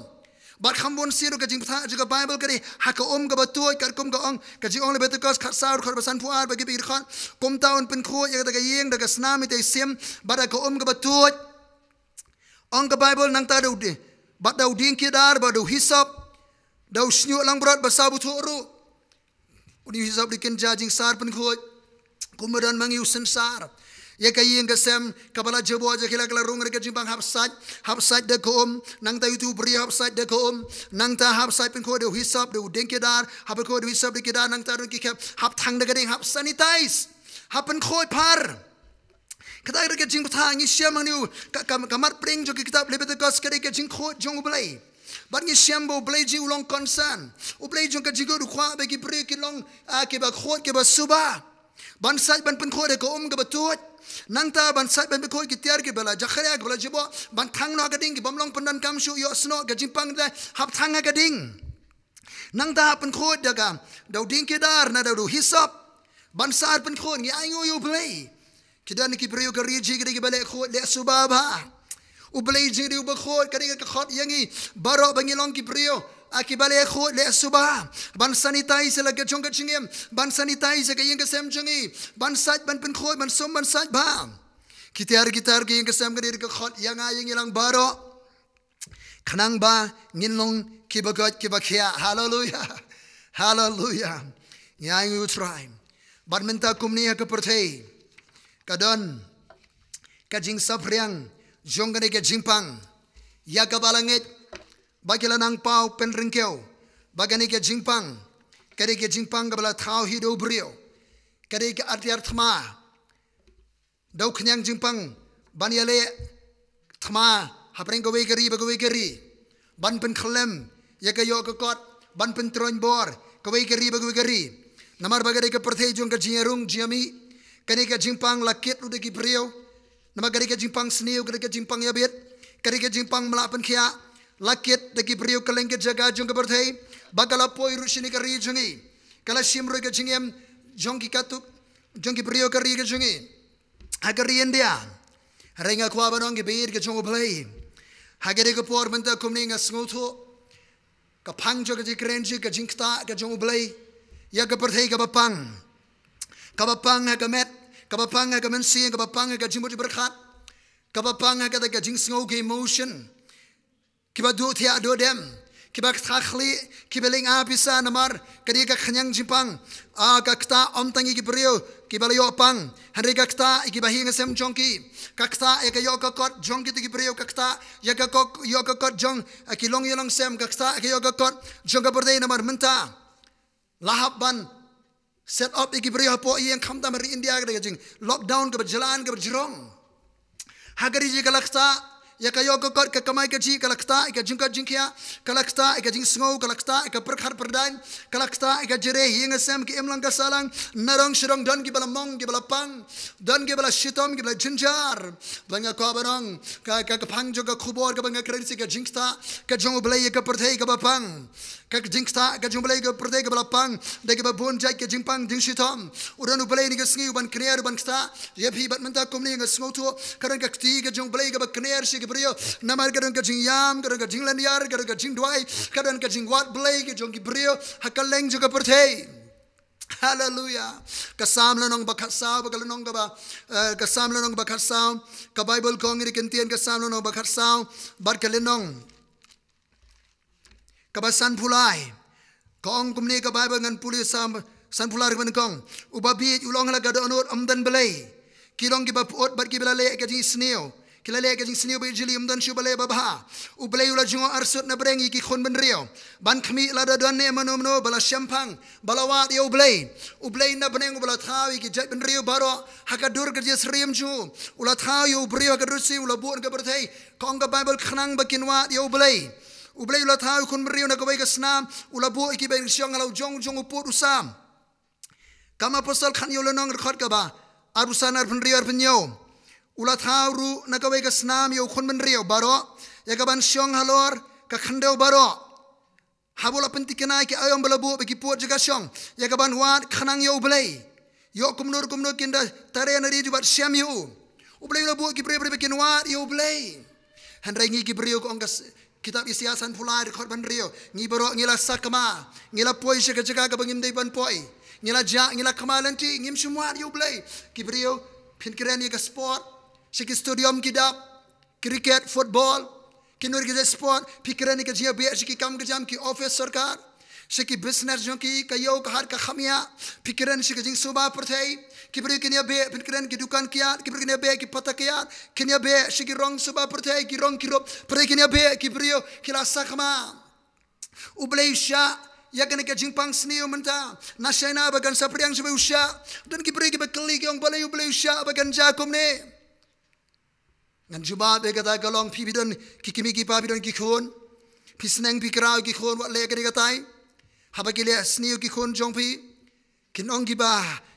Bad kham bun sien ruh ka jingbatai jong ka Baibl ka dei ha ka um kaba tuid, katkum ka ong ka jingong Lebitikos khatsaw, dkhot ba sanphew ar, ba ki peit ki dkhot. Kumta un pynkhuid ïa kata ka ïing da ka snam itei sim, bad da ka um kaba tuid. Ong ka Baibl, nangta da u di-, bad da u dieng kiar, bad da u hisop, da u shñiuh langbrot ba saw bthuh ruh. Une u hisop u dei u kynja jingsar pynkhuid. Kumba don ma ngi u synsar ïa ka ïing ka sem, kaba la jaboh, ja khie la ka la rung, ka dei ka jingpang, hap sait, hap sait da ka um. Nangta ïa uto u briew hap sait da ka um. Nangta hap sait pynkhuid da u hisop, da u dieng kiar, hap pynkhuid da u hisop, dieng kiar, nangta don ki khep, hap thang da ka ding, hap sanitize. Hap pynkhuid phar. Kata ka dei ka jingbatai, ngi shem hangne u, ka, ka, ka mat pdeng jong ka kitab Lebitikos ka dei ka jingkhuid jong U Blei. Bad ngi shem ba U Blei jong ngi u long concern. U Blei jong ka jingkhuid u kwah ba ki briew ki long, ah, kiba khuid, kiba suba. Ban sait ban pynkhuid ha ka um kaba tuid. Nangta ban sait ban pynkhuid ki tiar kiba la jakhlia kiba la jubok. Ban thang noh ha ka ding ki bym long pyndonkam shuh, ïohsngew ka jingpang te hap thang ha ka ding. Nangta hap pynkhuid da ka, da u dieng kedar ne da u hisop. Ban sait pynkhuid ngi ainguh ïa U Blei. Ki don ki briew ka ri jong ngi ka dei kiba leh khuid leh suba bha. U Blei jong ngi u ba khuid, ka dei ka khot ïa ngi baroh ba ngin long ki briew, ah, kiba leh khuid leh suba. Ban sanitize la ka jong ka jingim, ban sanitize ka ïing ka sem jong ngi, ban sait ban pynkhuid, ban sum ban sait bha. Ki tiar ki tiar ka ïing ka sem ka dei ka khot ïa nga ïa ngi lang baroh. Khnang ba ngin long kiba koit kiba khiah. Haleluia. Haleluia. Ngi ainguh ïa U Trai. Bad mynta kumne ha ka pyrthei ka don ka jingsaphriang jong kane ka jingpang ïa kaba la ngeit ba ki la nang paw pynryngkew ba kane ka jingpang ka dei ka jingpang kaba la thaw hi da u briew. Ka dei ka atiar thma da u khñiang jingpang ban ïaleh thma hapdeng kawei ka ri bad kawei ka ri, ban pynkhyllem ïa ka ïoh ka kot, ban pyntroiñ bor kawei ka ri bad kawei ka ri. Namar ba ka dei ka pyrthei jong ka jingïarung jingïamih. Kane ka jingpang la kit lut da ki briew. Namar ka dei ka jingpang sniew, ka dei ka jingpang ïabit, ka dei ka jingpang ba la pynkhiah. La kit da ki briew kylleng ka jaka jong ka pyrthei, ba ka la poi ruh shane ka ri jong ngi. Ka la shim ruh ka jingim jong ki katto, jong ki briew ka ri ka jong ngi. Ha ka ri India, hynrei nga kwah ban ong kiba ïeit ka jong U Blei, ha kane ka por mynta kumne nga sngewthuh ka phang jong ka jingkren jong ka jingktah ka jong U Blei ïa ka pyrthei kaba pang. Kaba pang ha ka met, kaba pang ha ka mynsiem, kaba pang ha ka jingmut jingpyrkhat, kaba pang ha kata ka jingsngew, ka emotion. Kiba duh thiah duh dem, kiba ktah khlieh, kiba lynga pisa namar ka dei ka khñiang jingpang. Ah, ka ktah ym tang ïa ki briew kiba la ïoh pang, hynrei ka ktah ïa kiba ha ïing ha sem jong ki. Ka ktah ïa ka ïoh ka kot jong kito ki briew, ka ktah ïa ka kok, ïoh ka kot jong, ah, ki longïing longsem, ka ktah ïa ka ïoh ka kot jong ka pyrthei namar mynta la hap ban set up ïa ki briew hapoh ïing, khamtam ha ri India ka dei ka jinglockdown kaba jlan kaba jrong. Ha ka ri jong ngi ka la ktah ïa ka ïoh ka kot, ka kamai kajih, ka la ktah ïa ka jingkoit jingkhiah, ka la ktah ïa ka jingsngew, ka la ktah ïa ka pyrkhat pyrdaiñ, ka la ktah ïa ka jreh ïing ha sem, ka imlang ka sahlang, nadong shadong don kiba la mong, kiba la pang, don kiba la shitom, kiba la jynjar. Ba nga kwah ban ong ka, ka, ka phang jong ka khubor kaba nga kren shi ka jingktah ka jong U Blei ïa ka pyrthei kaba pang. Ka jingktah ka jong U Blei ka pyrthei kaba la pang da kiba bun jait ka jingpang jingshitom. U don U Blei ha kane ka sngi uban kner uban ktah ïa phi bad mynta kumne nga sngewthuh ka don ka kti ka jong U Blei kaba kner sha ki briew. Namar ka don ka jingïam, ka don ka jinglynñiar, ka don ka jingduwai, ka don ka jingwad Blei ka jong ki briew ha kylleng jong ka pyrthei. Haleluia. Ka Salm lynnong ba khatsaw, ba ka lynnong kaba, eh, ka Salm lynnong ba khatsaw. Ka Baibl ka ong ha ka ktien ka Salm lynnong ba khatsaw bad ka lynnong kaba sanphew lai. Ka ong kumne ka Baibl, ngan pule Salm sanphew lai, ka ong: Uba bieit u long ha la ka dohnud, ym don blei. Ki long kiba pyut bad kiba la leh ka jingsniew. Ki la leh ka jingsniew bad jylliew, ym don shuh ba leh babha. U Blei u la jngoh arsut na bneng ïa ki khun bynriew, ban khmih lada don ne mano mano ba la shemphang, ba la wad ïa U Blei. U Blei na bneng uba la thaw ïa ki jait bynriew baroh ha ka dur ka jingsyriem jong u. U la thaw ïa u briew ha ka dur syriem, u la buh na ka pyrthei. Ka ong ka Baibl, khnang ba kin wad ïa U Blei. U Blei u la thaw ïa u khun bynriew na kawei ka snam, u la buh ïa ki ban shong ha la u jong u jong u pud u sam. Kam Apostol khathynñiew lynnong, dkhot kaba arphew san, arphew hynriew, arphew hynñiew. U la thaw ruh na kawei ka snam ïa u khun bynriew baroh, ïa ka ban shong halor ka khyndew baroh. Haba u la pynthikna ïa ki aïom ba la buh bad ki pud jaka shong, ïa ka ban wad khnang ïa U Blei. Ïoh kumno kumno kin da tyrwa na ri jubab shem ïa u. U Blei u la buh ki briew briew ba kin wad ïa U Blei. Hynrei ngi ki briew, ka ong ka s-, kitab Isaïah sanphew lai, dkhot ba hynriew, ngi baroh ngi la sakma, ngi la poi sha ka jaka kaba ngim dei ban poi. Ngi la jah, ngi la kma lynti, ngim shym wad ïa U Blei. Ki briew, phin kren ïa ka sport, sha ki stadium ki dap, cricket, football, ki nur ki jait sport, phi kren ïa ka jingïabeh sha ki kam ka jam, ki office sorkar, sha ki business jong ki, ka ïew ka hat ka kham ïa, phi kren sha ka jingsuba pyrthei, ki briew kin ïabeh, phin kren ki dukan kiad, ki briew kin ïabeh, ki pata kiad, kin ïabeh sha ki rong suba pyrthei, ki rong ki rup pyrthei kin ïabeh, ki briew ki la sakma. U Blei u shah ïa kane ka jingpang sniew mynta? Na China ba kan saphriang sha ba u shah? Don ki briew kiba kylli ki ong balei U Blei u shah ba kan jia kumne. Ngan jubab ïa kata ka long, phi, phi don ki kmie ki kpa, phi don ki khun. Phi sneng phi kraw ki khun wat leh kane katai. Haba ki leh sniew ki khun jong phi, kin ong kiba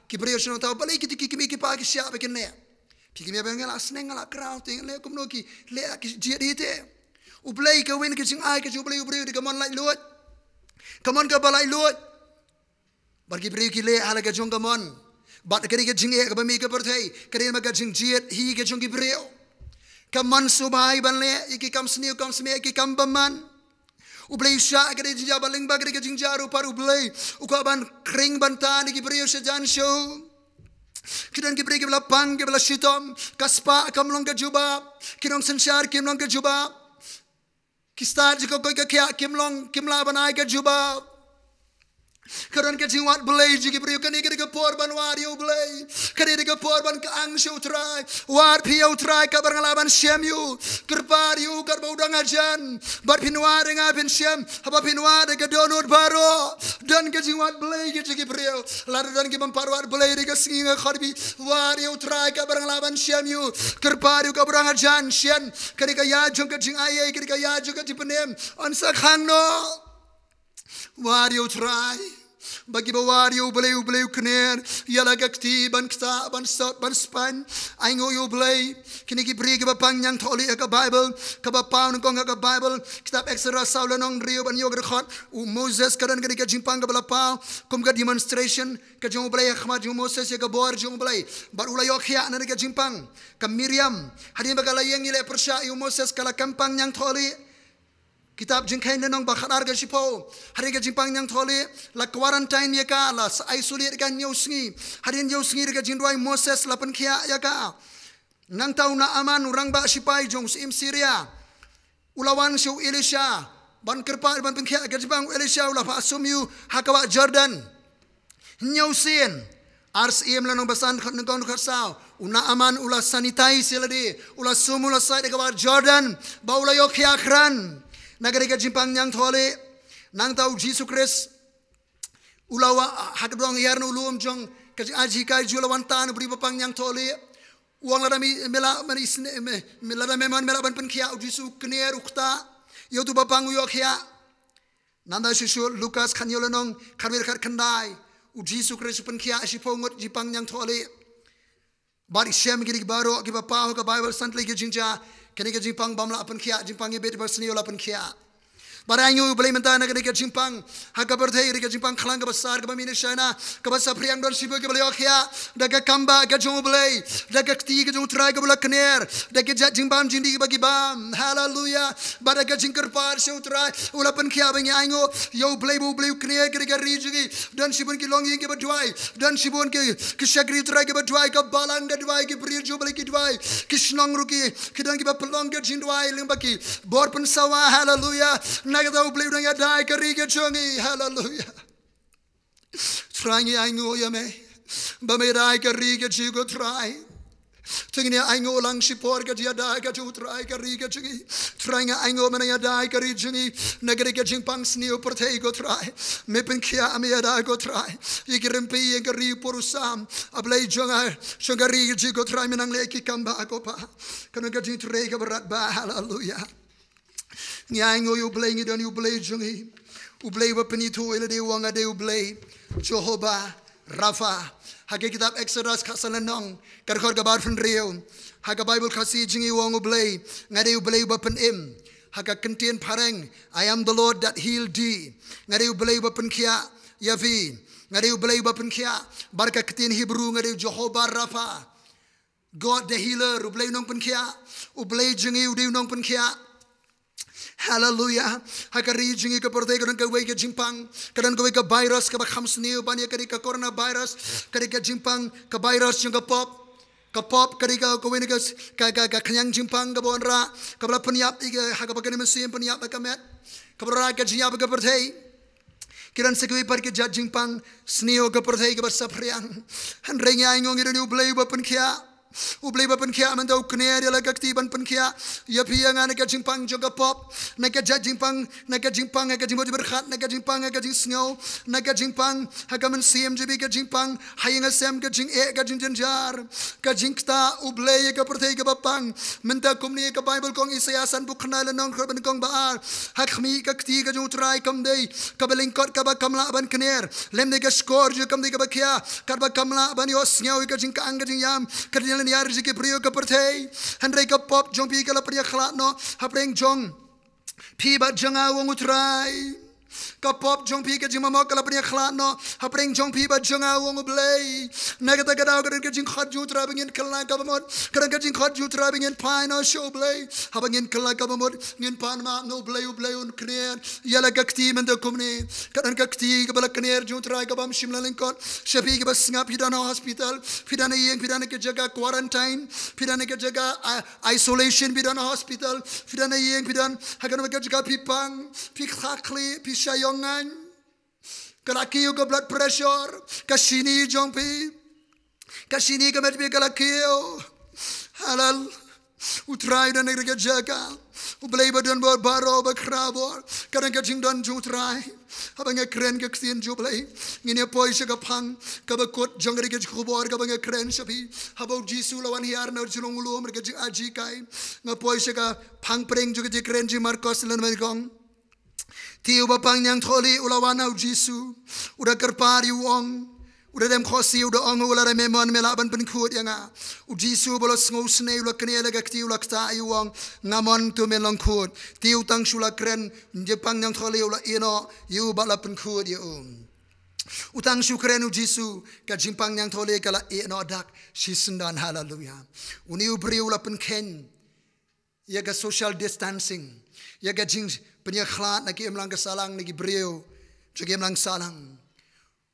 Ki briew shu nang thaw balei kito ki kmie ki kpa ki shah ba kin leh. Phi kmie ba nga la sneng nga la kraw te nga leh kumno ki leh ki jied hi te. U Blei ka wei na ka jingai ka jong U Blei, u briew dei ka mon laitluid. Ka mon kaba laitluid. Bad ki briew ki leh ha la ka jong ka mon. Bad ka dei ka jingeh kaba mih ka pyrthei, ka dei ma ka jingjied hi ka jong ki briew. Ka mon sngewbha hi ban leh ïa ki kam sniew kam smieh, ïa ki kam bymman. U Blei u shah ka dei jingjia ba lyngba ka dei ka jingjia ruh pat u Blei u kwah ban khring ban tan ïa ki briew sha jan shuh. Ki don ki briew kiba la pang, kiba la shitom, ka spah kam long ka jubab, ki nongsynshar kim long ka jubab. Ki stad jong ka koit ka khiah kim long, kim lah ban ai ka jubab. Ka don ka jingwad Blei jong ki briew, kane ka dei ka por ban wad ïa u Blei. Kane ka dei ka por ban kyang sha u Trai. Wad phi ïa u Trai katba nga lah ban shem ïa u. Kyrpad ïa u katba u dang hajan. Bad phin wad ïa nga phin shem. Haba phin wad ïa ka dohnud baroh. Don ka jingwad Blei ka jong ki briew. Lada don ki bym pat wad Blei ha ka sngi nga khot ïa phi. Wad ïa u Trai katba nga lah ban shem ïa u. Kyrpad ïa u katba u dang hajan shen. Kane ka ïa jong ka jingaiei, kane ka ïa jong ka jingpynim. Yn sa khang noh. Wad ïa u Trai. Ba kiba wad ïa u Blei, u Blei u kner ïa la ka kti ban ktah, ban sot, ban spaiñ. Ainguh ïa u Blei. Kine ki briew kiba pang ñiangthohlieh ha ka Baibl, kaba paw nyngkong ha ka Baibl. Kitab Exodus saw lynnong hynriew ban ïoh ka dkhot u Moses, ka don kane ka jingpang kaba la paw kum ka demonstration ka jong u Blei ha khmat jong u Moses ïa ka bor jong u Blei. Bad u la ïoh khiah na ka jingpang. Ka Miriam, hadien ba ka la ïeng ïaleh pyrshah ïa u Moses, ka la kam pang ñiangthohlieh. Kitab Jingkheiñ lynnong ba khatar ka shiphew. Hadien ka jingpang ñiangthohlieh, la quarantine ïa ka, la sa isolate ïa ka hynñiew sngi. Hadien hynñiew sngi da ka jingduwai Moses la pynkhiah ïa ka. Nangta u Naaman u rangbah shipai jong u syiem Syria, u la wan sha u Elisha ban kyrpad ban pynkhiah ïa ka jingpang. U Elisha u la phah sum ïa u ha ka wah Jordan. Hynñiew sien. Ar Syiem lynnong ba san, dkhot nyngkong, dkhot saw. U Naaman u la sanitize ïa lade, u la sum, u la sait ha ka wah Jordan, ba u la ïoh khiah krat na ka dei ka jingpang ñiangthohlieh. Nangta u Jisu Khrist u la wah ha ka dong hiar na u lum jong ka jingai jinghikai jong u, la wan tan u briew ba pang ñiangthohlieh. U ong lada me, me la, me, me, me, lada me mon me lah ban pynkhiah. U Jisu u kner, u ktah ïa uto uba pang u ïoh khiah. Nangta shuh shuh Lukas khathynñiew lynnong, khatwei, khatkhyndai. U Jisu Khrist u pynkhiah ha shiphew ngut jingpang ñiangthohlieh. Bad i shem kine baroh kiba paw ha ka Baibl san tylli ki jingjia. Kane ka jingpang bym lah pynkhiah, jingpang ïabit ba sniew la pynkhiah. Bad ainguh ïa u Blei mynta na kane ka jingpang ha ka pyrthei, ka dei ka jingpang khlang kaba sar kaba mih na China, kaba saphriang, don shibun kiba la ïoh khiah da ka kam ba ka jong u Blei, da ka kti ka jong u Trai kaba la kner, da ka jait jingbam jingdih ba ki bam. Haleluya. Bad da ka jingkyrpad sha u Trai u la pynkhiah. Ba ngi ainguh ïa u Blei, ba u Blei u kner ïa ka ri jong ngi. Don shibun ki longïing kiba duwai, don shibun ki, ki shakri u Trai kiba duwai, ka balang ka duwai, ki briew jong u Blei ki duwai, ki shnong ruh ki, ki don kiba pynlong ka jingduwai lyngba ki bor pynsawa. Haleluya. Na kata u Blei u dang ïada ïa ka ri ka jong ngi. Haleluya. Trai ngi ainguh ïa me ba me ïada ïa ka ri ka jong ngi ko Trai. Te ngin ïa ainguh lang shipor ka jingïada ka jong u Trai ïa ka ri ka jong ngi. Trai ngi ainguh me nang ïada ïa ka ri jong ngi na ka dei ka jingpang sniew pyrthei ko Trai. Me pynkhiah, me ïada ko Trai ïa ki rympei, ïa ka ri por u sam. A Blei jong nga, jong ka ri ka jong ngi ko Trai, me nang leh ki kam ba ko Pa. Kane ka jingtrei kaba radbah. Haleluya. Ngi ainguh ïa u Blei, ngi don ïa u Blei jong ngi. U Blei ba pynithuh ïa lade, u ong nga dei u Blei Jehovah Rapha. Ha ka kitab Exodus khatsan lynnong, ka dkhot kaba arphew hynriew. Ha ka Baibl Khasi jong ngi u ong u Blei, nga dei u Blei ba pynim. Ha ka ktien phareng, I am the Lord that heal thee. Nga dei u Blei ba pynkhiah ïa phi. Nga dei u Blei ba pynkhiah. Bad ka ktien Hebru, nga dei u Jehovah Rapha. God the healer, u Blei u nongpynkhiah. U Blei jong ngi u dei u nongpynkhiah. Haleluya. Ha ka ri jong ngi ka pyrthei ka don kawei ka jingpang, ka don kawei ka virus kaba kham sniew ban ïa ka dei ka coronavirus, ka dei ka jingpang, ka virus jong ka pop. Ka pop ka dei ka, kawei na ka, ka, ka, ka khñiang jingpang kaba wanrah, kaba la pynïap ïa ka, ha kaba kane mynsiem pynïap ïa ka met, kaba wanrah ka jingïap ïa ka pyrthei. Ki don sa kiwei pat ki jait jingpang sniew ka pyrthei kaba saphriang. Hynrei ngi ainguh ngi don ïa u Blei uba pynkhiah. U Blei ba pynkhiah mynta u kner ïa la ka kti ban pynkhiah ïa phi ïa nga na ka jingpang jong ka pop, na ka jait jingpang, na ka jingpang ha ka jingmut jingpyrkhat, na ka jingpang ha ka jingsngew, na ka jingpang ha ka mynsiem jong phi, ka jingpang ha ïing ha sem, ka jingeh, ka jingjynjar, ka jingktah. U Blei ïa ka pyrthei kaba pang. Mynta kumne ka Baibl ka ong, Isaïah sanphew khyndai lynnong khat bad lynnong ba ar. Ha khmih, ka kti ka jong U Trai kam dei kaba lyngkot kaba kam lah ban kner, lymne ka shkor jong ka kam dei kaba khia katba kam lah ban ïohsngew ïa ka jingkang ka jingïam, ka jingïaleh jong ki briew ka pyrthei. Hynrei ka pop jong phi ka la pynïakhlad noh hapdeng jong phi bad jong nga, u ong U Trai. Ka pop jong phi, ka jingmamok ka la pynïakhlad noh hapdeng jong phi bad jong nga, u ong U Blei. Na kata ka daw ka don ka jingkhot jong U Trai ba ngin kylla kaba mut, ka don ka jingkhot jong U Trai ba ngin phai noh sha U Blei. Haba ngin kylla kaba mut, ngin pan map na U Blei, U Blei un kner ïa la ka kti mynta kumne. Ka don ka kti kaba la kner jong U Trai kaba ym shym la lyngkot. Sha phi kiba sngap, phi don ha hospital, phi don ha ïing, phi don ha ka jaka quarantine, phi don ha ka jaka, ah, isolation, phi don ha hospital, phi don ha ïing, phi don ha kano ka jaka phi pang, phi kha khlieh, phi shah ïong ngaiñ. Ka la kiew ka blood pressure, ka shini jong phi, ka shini ka met phi ka la kiew. Halal. U Trai u don ha ka jaka. U Blei ba don bor baroh, ba khraw bor. Ka don ka jingdon jong U Trai. Haba nga kren ka ktien jong U Blei, ngin ïa poi sha ka phang kaba kut jong ka khubor kaba nga kren sha phi. Haba U Jisu u la wan hiar na u jinglong lum ha ka jingaji kai. Nga poi sha ka phang pdeng jong ka jingkren jong i Markos, lynnong ba nyngkong. Te u bapang ñiangthohlieh u la wan ha u Jisu. U da kyrpad ïa u, u ong, u da dem khohsiew, u da ong, u la, lada me mon me lah ban pynkhuid ïa nga. U Jisu uba la sngewsynei u la knieh la ka kti, u la ktah ïa u, u ong, nga mon, to men long khuid. Te u tang shu la kren, u bapang ñiangthohlieh u la ïeh noh ïa u bad la pynkhuid ïa u. U tang shu kren u Jisu, ka jingpang ñiangthohlieh ka la ïeh noh dak shisyndon. Haleluya. Une u briew u la pynkheiñ ïa ka social distancing, ïa ka jingpynïakhlad na ki imlang ka sahlang, na ki briew jong ki imlang sahlang.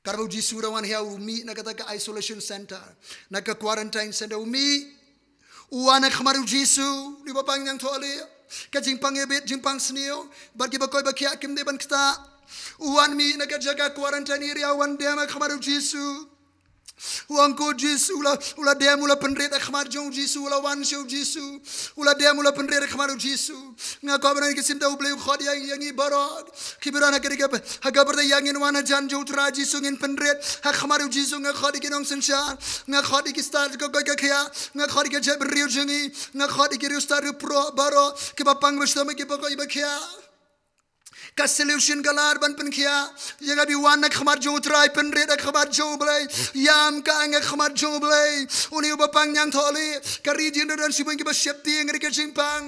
Katba u Jisu u da wan hiar, u mih na kata ka isolation center, na ka quarantine center, u mih. U wan ha khmat u Jisu, une u bapang ñiangthohlieh. Ka jingpang ïabit, jingpang sniew, bad kiba koit ba khiah kim dei ban ktah. U wan mih na ka jaka quarantine area, u wan dem ha khmat u Jisu. U ong ko Jisu, u la, u la dem, u la pynrit ha khmat jong u Jisu, u la wan sha u Jisu. U la dem, u la pynrit ha khmat u Jisu. Nga kwah ban ong, ha ka sngi mynta U Blei u khot ïa, ïa ngi baroh kiba don ha ka ri ka, ha ka pyrthei, ïa ngin wan hajan jong U Trai Jisu, ngin pynrit ha khmat u Jisu. Nga khot ïa ki nongsynshar, nga khot ïa ki stad ka koit ka khiah, nga khot ïa ki jaitbynriew jong ngi, nga khot ïa ki riewstad riewproh baroh, kiba pang ba shitom, kiba koit ba khiah. Ka solution ka lad ban pynkhiah ïa nga, phi wan ha khmat jong U Trai, pynrit ha khmat jong U Blei, ïam ka ang ha khmat jong U Blei. Une u bapang ñiangthohlieh, ka ri jong ngi don shibun kiba sheptieng ïa ka jingpang.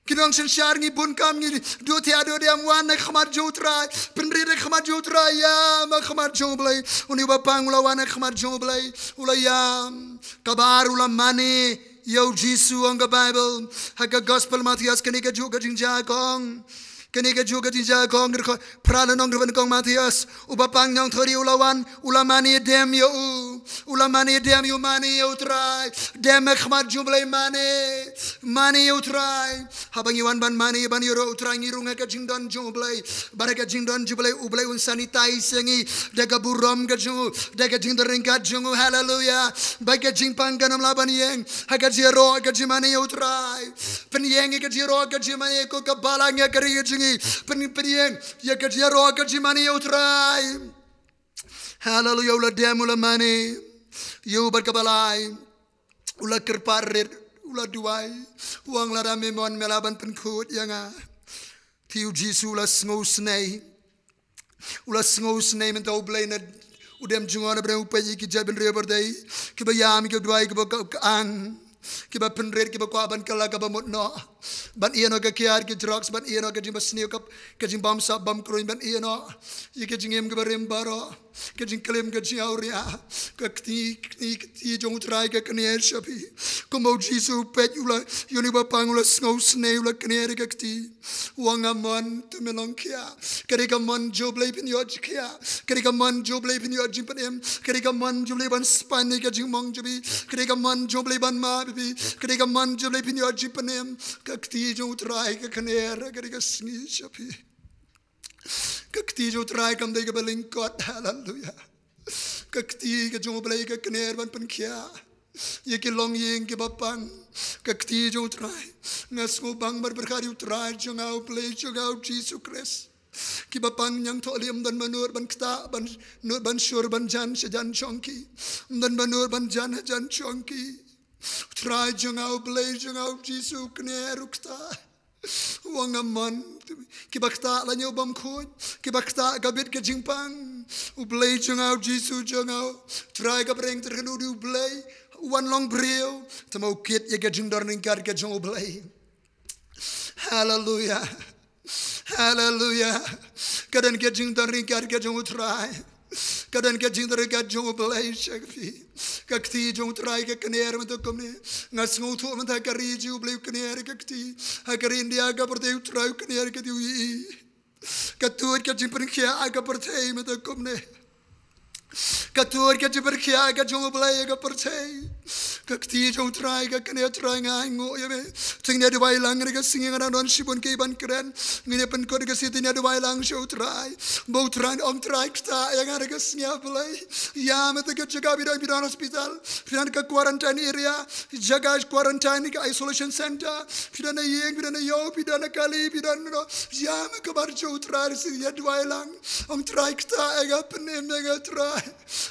Ki nongsynshar, ngi bun kam, ngi duh thiah duh diam, wan ha khmat jong U Trai, pynrit ha khmat jong U Trai, ïam ha khmat jong U Blei. Une u bapang u la wan ha khmat jong U Blei, u la ïam. Kaba ar, u la mane ïa u Jisu, ong ka Baibl. Ha ka Gospel Mathaios, kane kajuh ka jingjia ka ong. Kane kajuh ka jingjia ka ong, kyrkhu phra lynnong, kyrkhu nyngkong Mathaios. U bapang ñiangthohlieh u la wan, u la mane dem ïa u. U la mane dem ïa u, mane ïa U Trai. Dem ha khmat jong U Blei, mane. Mane ïa U Trai. Haba ngi wan ban mane, ban ïaroh U Trai, ngi rung ha ka jingdon jong U Blei. Bad ha ka jingdon jong U Blei, U Blei un sanitize ïa ngi da ka burom ka jong u, da ka jingdon ryngkat jong u. Haleluya. Bad ka jingpang kan ym lah ban ïeng ha ka jingïaroh, ka jingmane ïa U Trai. Pynïeng ïa ka jingïaroh, ka jingmane, ko ka balang ïa ka ri ka jong ngi. Pyn, pynïeng ïa ka jingïaroh, ka jingmane ïa U Trai. Haleluya. U la dem, u la mane ïa u. Bad kaba lai, u la kyrpad rit, u la duwai, u ong, lada me mon, me lah ban pynkhuid ïa nga. Te u Jisu u la sngewsynei. U la sngewsynei mynta U Blei, na u dem jngoh, na u peit ïa ki jaitbynriew ba dei kiba ïam, kiba duwai, kiba ka, ka ang, kiba pynrit, kiba kwah ban kylla kaba mut noh, ban ïeh noh ka kiad, ki drugs, ban ïeh noh ka jingbasniew, ka, ka jingbamsap bamkruiñ, ban ïeh noh ïa ka jingim kaba rim baroh, ka jingklim, ka jingawria. Ka kti, kti, kti jong U Trai ka kner sha phi. Kumba u Jisu u peit, u la, ïa une u bapang u la sngewsynei, u la kner ïa ka kti. U ong, nga mon, to me long khia. Ka dei ka mon jong U Blei phin ïoh jingkhia. Ka dei ka mon jong U Blei phin ïoh jingpynim. Ka dei ka mon jong U Blei ban spah ïa ka jingmong jong phi. Ka dei ka mon jong U Blei ban map ïa phi. Ka dei ka mon jong U Blei phin ïoh jingpynim. Ka kti jong U Trai ka kner ha kane ka sngi sha phi. Ka kti jong U Trai kam dei kaba lyngkot. Haleluya. Ka kti ka jong U Blei ka kner ban pynkhiah. Ïa ki longïing kiba pang, ka kti jong u Trai. Nga sngewbang bad pyrkhat ïa u Trai jong nga, u Blei jong nga, u Jisu Khrist. Kiba pang ñiangthoh lieh, ym don ba nud ban ktah, ban nud ban shur ban jan sha jan jong ki. Ym don ba nud ban jan ha jan jong ki. U Trai jong nga, u Blei jong nga, u Jisu, u kner, u ktah. Wan nga mon, kiba ktah la ñiew bam khuid, kiba ktah ka bit ka jingpang. U Blei jong nga, u Jisu jong nga, u Trai ka pyrshang ter kano di u Blei, wan long briew, tama u kit ïa ka jingdon ryngkat ka jong u Blei. Haleluya. Haleluya. Ka don ka jingdon ryngkat ka jong u Trai. Ka don ka jingdon ryngkat jong u Blei sha phi. Ka kti jong u Trai ka kner mynta kumne. Nga sngewthuh mynta ha ka ri jong u Blei u kner ka kti. Ha ka ri India ka pyrthei u Trai u kner ka kti u ïohi. Ka tuid ka jingpynkhiah ha ka pyrthei mynta kumne. Ka tuid ka jingpynkhiah ka jong u Blei ha ka pyrthei. Ka kti jong u Trai ka kner, Trai nga ainguh ïa me. Te ngin ïa duwai lang ha ka sngi, nga dang don shibun kiei ban kren. Ngin ïa pynkut ha ka sngi, te ngin ïa duwai lang sha u Trai. Ba u Trai, ong Trai ktah ïa nga ha ka sngi, a Blei. Ïa me te ka jaka phi don, phi don hospital, phi don ka quarantine area, jaka quarantine, ka isolation center, phi don ha ïing, phi don ha ïew, phi don ha kali, phi don, no. Ïa me ka bar jong u Trai, te ngin ïa duwai lang. Ong Trai ktah ïa nga, pynim ïa nga Trai.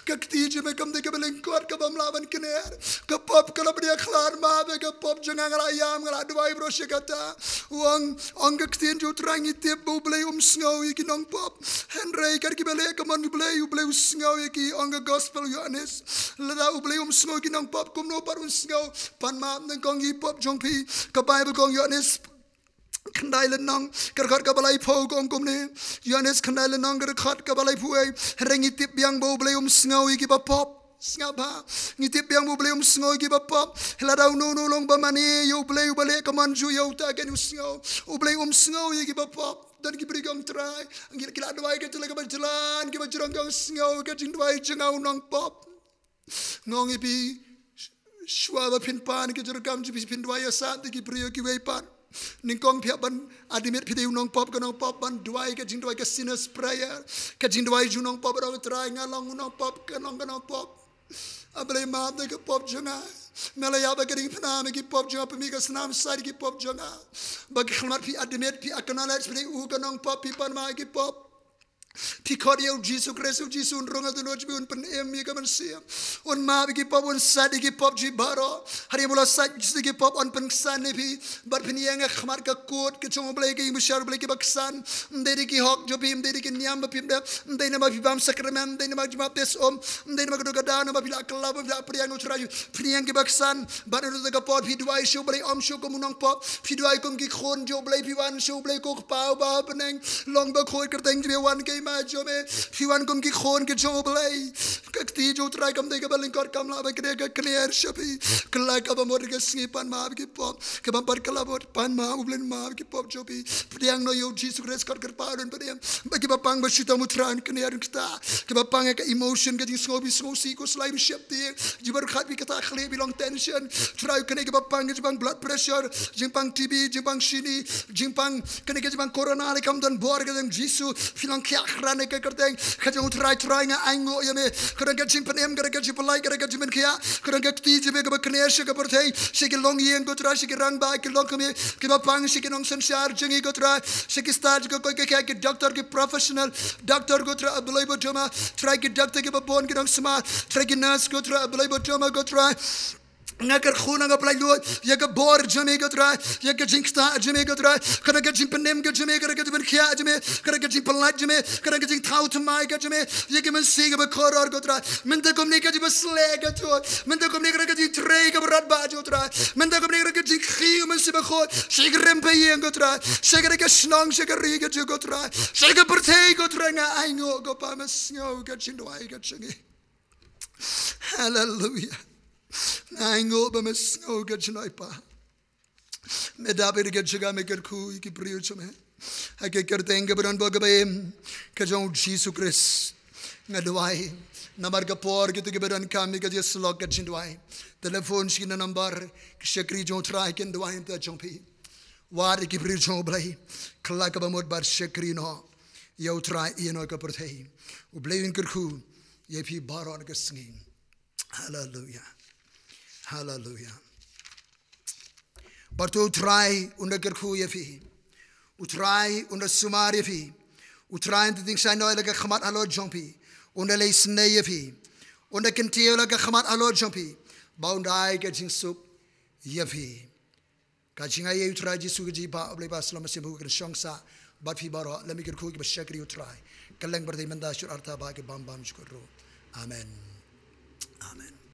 Ka kti jong me kam dei kaba lyngkot, kaba ym lah ban kner. Ka pop ka la pdiang khlad, map ïa ka pop jong nga, nga la ïam, nga la duwai baroh shi katta. Wan, ong ka ktien jong u Trai, ngi tip ba u Blei um sngew ïa ki nongpop. Hynrei kat kiba leh ka mon u Blei, u Blei u sngew ïa ki, ong ka gospel Ïoannis. Lada u Blei um sngew ïa ki nongpop, kumno pat un sngew pan map nyngkong ïa ki pop jong phi. Ka Baibl ka ong, Ïoannis khyndai lynnong, ka dkhot kaba laiphew ka ong kumne. Ïoannis khyndai lynnong, ka dkhot kaba laiphew wei. Hynrei ngi tip biang ba u Blei um sngew ïa kiba pop. Sngap bha. Ngi tip biang ba u Blei um sngew ïa kiba pop. Lada uno uno u long ba mane ïa u Blei uba leh ka mon jong u, ïa uta ken u sngew. U Blei um sngew ïa kiba pop. Don ki briew ki ong Trai, ngi, ki la duwai ka jingduwai kaba jlan, kiba jrong, ki ong sngew ka jingduwai jong nga u nongpop. Nga ong ïa phi, shuwa ba phin pan ka jingdonkam jong phi, phin duwai ïa sat ïa ki briew kiwei pat. Nyngkong phi hap ban admit phi dei u nongpop, ka nongpop, ban duwai ka jingduwai, ka sinner's prayer. Ka jingduwai jong u nongpop, ba ong Trai nga long u nongpop, ka long ka nongpop. A Blei, map ïa ka pop jong nga. Me la ïap ha ka diengphna, map ïa ki pop jong nga, pynmih ka snam sait ïa ki pop jong nga. Ba ka khyllipmat phi admit, phi acknowledge phi dei u ka nongpop, phi pan map ïa ki pop. Phi khot ïa u Jisu Khrist, u Jisu un rung ha dohnud jong phi, un pynim ïa ka mynsiem. Un map ïa ki pop, un sait ïa ki pop jong phi baroh. Hadien ba u la sait ïa ki pop, un pynksan ïa phi. Bad phin ïeng ha khmat ka kot ka jong u Blei, ka ïing bishar u Blei kaba ksan. Ym dei da ki hok jong phi, ym dei da ki niam ba phim dep, ym dei namar phi bam sakramen, ym dei namar jingmap baptis um, ym dei namar ka dur ka dak, namar phi la kylla, phi la pdiang u Trai. Phin ïeng kiba ksan, bad naduh kata ka por phi duwai sha u Blei, ym shuh kum u nongpop. Phi duwai kum ki khun jong u Blei, phi wan sha u Blei, ko Kpa uba ha bneng. Long bakhuid, kyrteng jong me wan, ka hima jong me. Phi wan kum ki khun ki jong u Blei. Ka kti jong u Trai kam dei kaba lyngkot, kam lah ban kner, ka kner sha phi. Kylla kaba mut ha ka sngi, pan map ïa ki pop. Kaba mut, kylla mut, pan map, u Blei un map ïa ki pop jong phi. Pdiang noh ïa u Jisu Khrist, kot kyrpad un pynim. Ba kiba pang ba shitom u Trai un kner, un ktah. Kiba pang ïa ka emotion, ka jingsngew, phi sngew sih, ko slai, phi sheptieng. Jingpyrkhat, phi kata khlieh, phi long tension. Trai un kner, kiba pang ka jingpang blood pressure, jingpang T B, jingpang shini, jingpang kane ka jingpang corona, lei kam don bor, ka jong u Jisu. Phi long khiah krat ha ka kyrteng ka jong u Trai. Trai nga ainguh ïa me. Ka don ka jingpynim, ka don ka jingpyllait, ka don ka jingpynkhiah, ka don ka kti jong me kaba kner sha ka pyrthei, sha ki longïing ko Trai, sha ki rangbah, ki longkmie, kiba pang, sha ki nongsynshar jong ngi ko Trai, sha ki stad, ki koit ki khiah, ki doctor, ki professional doctor ko Trai, a Blei ba don ma. Trai, ki doctor kiba bun, ki nongsumar, Trai, ki nurse ko Trai, a Blei ba don ma ko Trai. Nga kyrkhu, nga pynlait lut ïa ka bor jong me ko Trai, ïa ka jingktah jong me ko Trai. Ka don ka jingpynim ka jong me, ka don ka jingpynkhiah jong me, ka don ka jingpyllait jong me, ka don ka jingthaw thymmai ka jong me ïa ka mynsiem kaba kordor ko Trai. Mynta kumne ka jingbasleh ka tuid, mynta kumne ka don ka jingtrei kaba radbah jong u Trai. Mynta kumne ka don ka jingkhih u Mynsiem Bakhuid sha ka rim ba ïing ko Trai, sha ka ri ka shnong, sha ka ri ka jong ko Trai, sha ka pyrthei ko Trai. Nga ainguh ko Pa, me sngew ka jingduwai ka jong ngi. Haleluya. Nga ainguh ba me sngew ka jingduwai Pa. Me dap ïa ka jaka, me kyrkhu ïa ki briew jong me ha ka kyrteng kaba don bor kaba im ka jong u Jisu Khrist. Nga duwai namar ka por, kito kiba donkam ïa ka jingïasyllok, ka jingduwai, telephone sha kine ki nambar, ki shakri jong u Trai kin duwai na ka bynta jong phi. Wad ïa ki briew jong u Blei, kylla kaba mut bad shakri noh ïa u Trai, ïa noh ka pyrthei. U Blei un kyrkhu ïa phi baroh na ka sngi. Haleluya. Haleluya. Bad to u Trai un da kyrkhu ïa phi. U Trai un da sumar ïa phi. U Trai un da tyngshaiñ noh ïa la ka khmat halor jong phi. Un da leh isynei ïa phi. Un da kyntiew la ka khmat halor jong phi. Ba un da ai ka jingsuk ïa phi. Ka jingaiei u Trai Jisu ka jingpang, Blei ba slom, ba sngewbha kan shong sah bad phi baroh, lem ïa ki kyrkhu kiba shakri u Trai. Kylleng barabor mynta shuh arta bad ki bym bymjukut ruh. Amen. Amen.